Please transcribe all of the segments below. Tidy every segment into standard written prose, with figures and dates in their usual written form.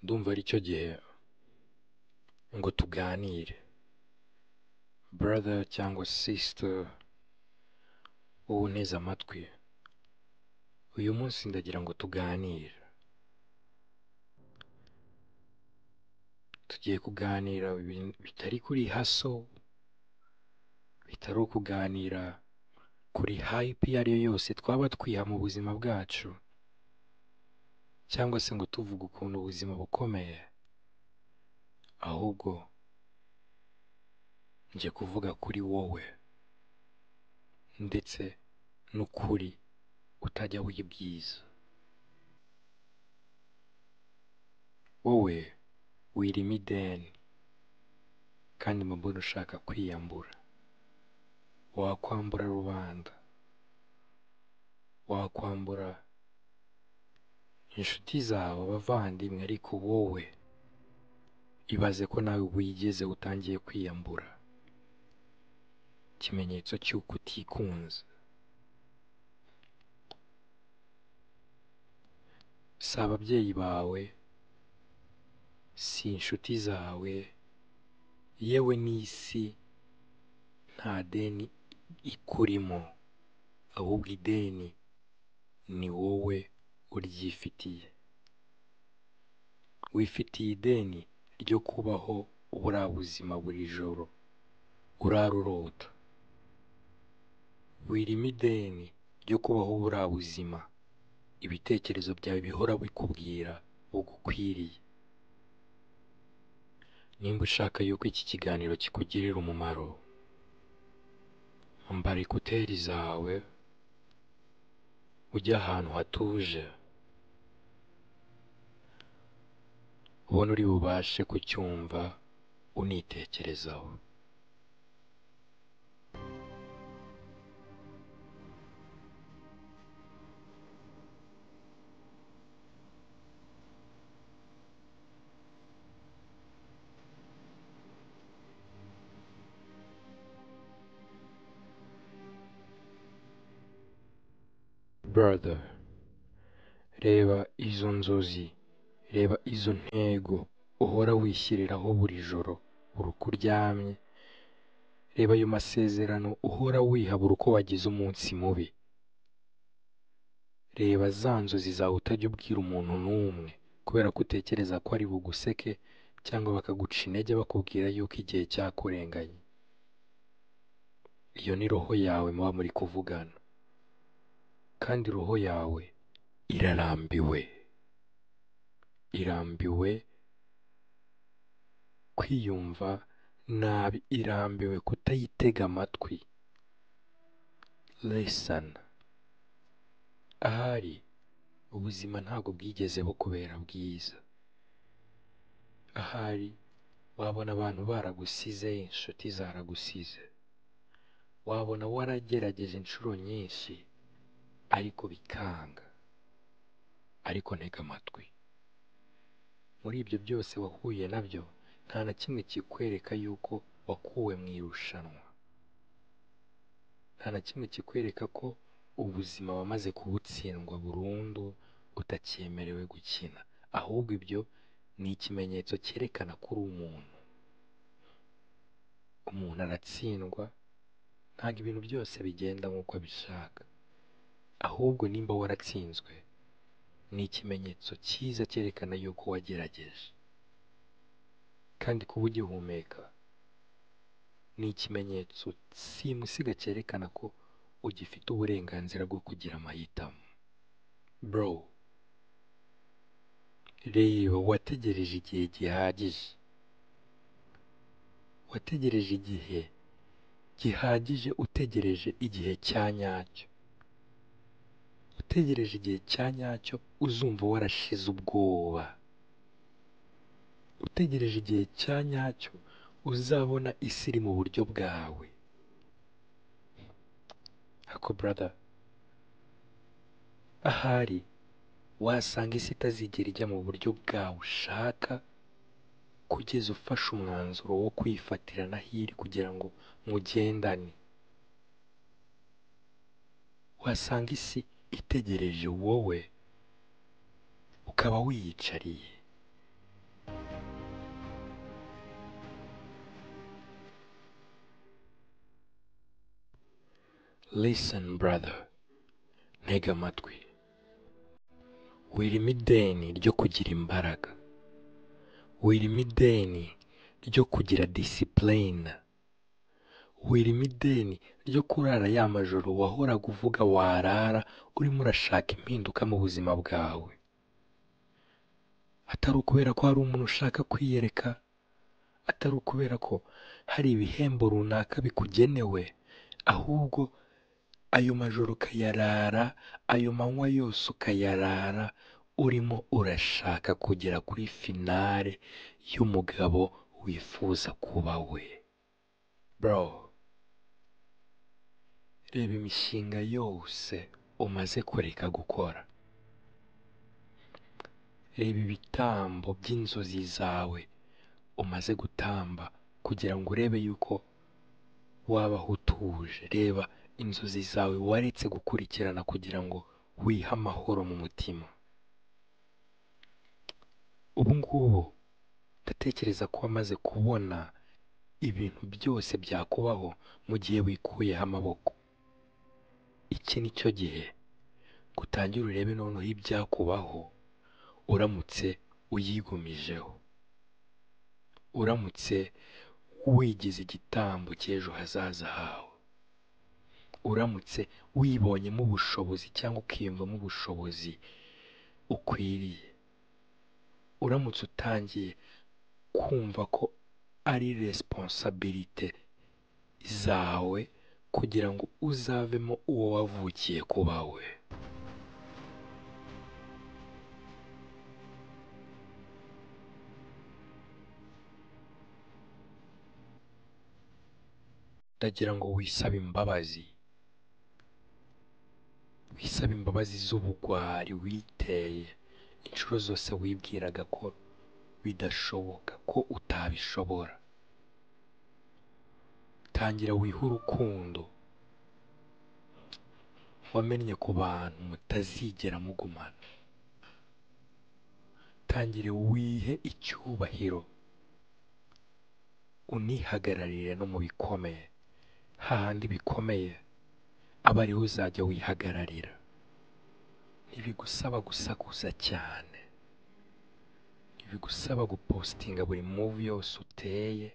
Ndumva aricyo gihe ngo tuganire, brother cyangwa sister, wowe unteze amatwi, uyu munsi ndagira ngo tuganire. Tugiye kuganira ibintu bitari kuri hustle, bitari ukuganira kuri hype iyo ari yo yose twaba twiha mu buzima bwacu, cyangwa se ngo tuvuge ukuntu ubuzima bukomeye, ahubwo nje kuvuga kuri wowe ndetse n'ukuri utajya wibwiza. Wowe wirimo ideni kandi mbona ushaka kwiyambura, wakwambura rubanda, wakwambura inshuti zawe, abavandimwe, ariko wowe ibaze ko nawe wigeze utangiye kwiyambura, ikimenyetso cy'uko utikunze. Si ababyeyi bawe, si inshuti zawe, yewe n'isi nta deni ikurimo, ahubwo ideni ni wowe uryifitiye. Wifitiye ideni ryo kubaho buriya buzima buri joro urara urota. Wirimo ideni ryo kubaho buriya buzima ibitekerezo byawe bihora bikubwira bugukwiriye. Nimba ushaka yuko iki kiganiro kikugirira umumaro, ambara ekuteri zawe, ujye ahantu hatuje, ubone uri bubashe kucyumva unitekerezaho. Brother, reba izo nzozi, reba izo ntego uhora wishyiriraho buri joro, buri uko uryamye, reba ayo masezerano uhora wiha buri uko wagize umunsi mubi, reba za nzozi zawe utajya ubwira umuntu n'umwe kubera ko utekereza ko ari buguseke cyangwa bakaguca intege bakubwira yuko igihe cyakurenganye. Iyo ni roho yawe muba muri kuvugana, kandi roho yawe irarambiwe, irambiwe kwiyumva nabi, irambiwe kutayitega amatwi. Listen, ahari ubuzima ntabwo bwigeze bukubera bwiza, ahari wabona abantu baragusize, inshuti zaragusize, wabona waragerageje inshuro nyinshi ariko bikanga. Ariko ntega amatwi, muri ibyo byose wahuye nabyo nta na kimwe kikwereka yuko wakuwe mu irushanwa, nta na kimwe kikwereka ko ubuzima wamaze kubutsindwa burundu utacyemerewe gukina, ahubwo ibyo ni ikimenyetso cyerekana ko uri umuntu. Umuntu aratsindwa, ntabwo ibintu byose bigenda nk'uko abishaka, ahubwo nimba waratsinzwe ni ikimenyetso cyiza cyerekana yuko wagerageje, kandi kuba ugihumeka ni ikimenyetso simusiga cyerekana ko ugifite uburenganzira bwo kugira amahitamo. Bro, reba wategereje igihe gihagije, wategereje igihe gihagije, utegereje igihe cya nyacyo, utegereje igihe cya nyacyo uzumva warashize ubwoba, utegereje igihe cya nyacyo uzabona isi iri mu buryo bwawe. Ako brother, ahari wasanga isi itazigera ijya mu buryo bwawe ushaka kugeza ufashe umwanzuro wo kwifatira n'ahiri kugira ngo mugendane. Wasanga isi itegereje wowe ukaba wiyicariye. Listen brother, ntega amatwi. Wirimo ideni ryo kugira imbaraga, wirimo ideni ryo kugira discipline, wirimo ideni ryo kurara ya majoro wahoraga uvuga warara urimo urashaka impinduka mu buzima bwawe, atari ukubera ko hari umuntu ushaka kwiyereka, atari ukubera ko hari ibihembo runaka bikugenewe, ahubwo ayo majoro ukayarara, ayo manywa yose ukayarara urimo urashaka kugera kuri finale y'umugabo wifuza kuba we. Bro, reba imishinga yose umaze kureka gukora, reba ibitambo by'inzozi zawe umaze gutamba kugira ngo urebe yuko wabaho utuje, reba inzozi zawe waretse gukurikirana kugira ngo wihe amahoro mu mutima. Ubu ngubu ndatekereza ko wamaze kubona ibintu byose byakubaho mu gihe wikuyeho amaboko. Iki ni cyo gihe ngo utangire urebe noneho ibyakubaho uramutse uyigumijeho, uramutse wigize igitambo cy'ejo hazaza hawe, uramutse wibonyemo ubushobozi cyangwa ukiyumvamo ubushobozi ukwiriye, uramutse utangiye kumva ko ari responsabilite zawe kugira ngo uzavemo uwo wavukiye kuba we. Ndagira ngo wisabe imbabazi, wisabe imbabazi z'ubugwari witeye inshuro zose wibwiraga ko bidashoboka, ko utabishobora. Tangira wihe urukundo wamennye ku bantu mutazigera mugumana. Tangire wihe icyubahiro, unihagararire no mu bikomeye, hahandi bikomeye aba ariho uzajya wihagararira. Ntibigusaba gusakuza cyane, ntibigusaba gupostinga buri move yose uteye,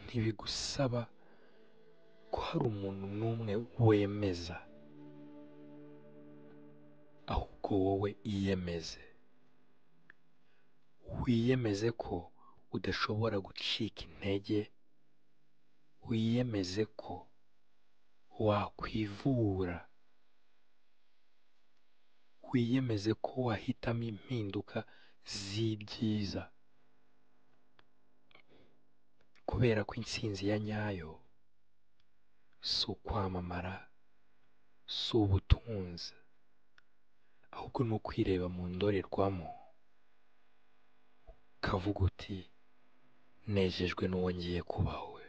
ntibigusaba ko hari umuntu n'umwe wemeza, ahubwo wowe iyemeze, wiyemeze ko udashobora gucika intege, wiyemeze ko wakwivura, wiyemeze ko wahitamo impinduka z'ibyiza, kubera ko intsinzi ya nyayo si ukwamamara, si ubutunzi, ahubwo ni ukwireba mu ndorerwamo ukavuga uti nejejwe n'uwo ngiye kuba we.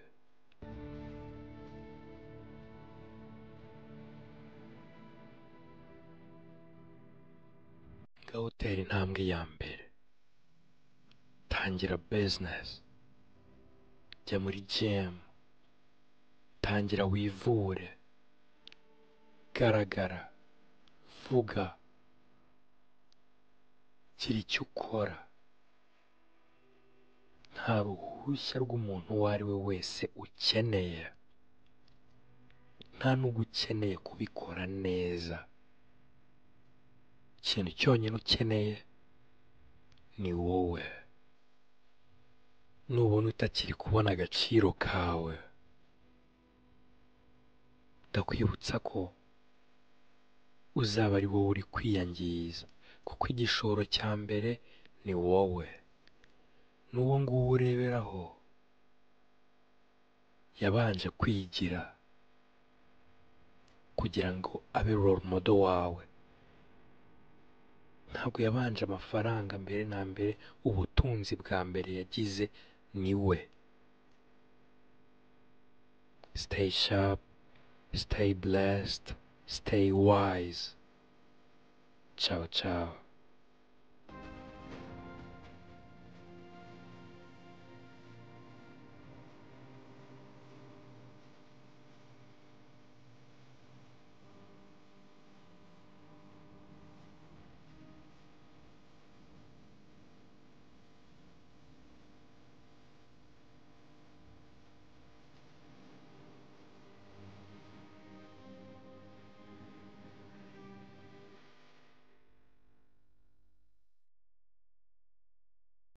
Ngaho utera intambwe ya mbere, tangira business, jya muri gym, tangira wivure, garagara, vuga, gira icyo ukora. Nta ruhushya rw'umuntu uwo ari we wese ukeneye, nta n'ubwo ukeneye kubikora neza. Ikintu cyonyine ukeneye ni wowe. Nubona utakiri kubona agaciro kawe, ndakwibutsa ko uzaba ari wowe uri kwiyangiza, kuko igishoro cya mbere ni wowe, n'uwo nguwo ureberaho yabanje kwigira kugira ngo abe role model wawe. Ntabwo yabanje amafaranga mbere na mbere, ubutunzi bwa mbere yagize ni we. Stay sharp, stay blessed, stay wise. Ciao ciao.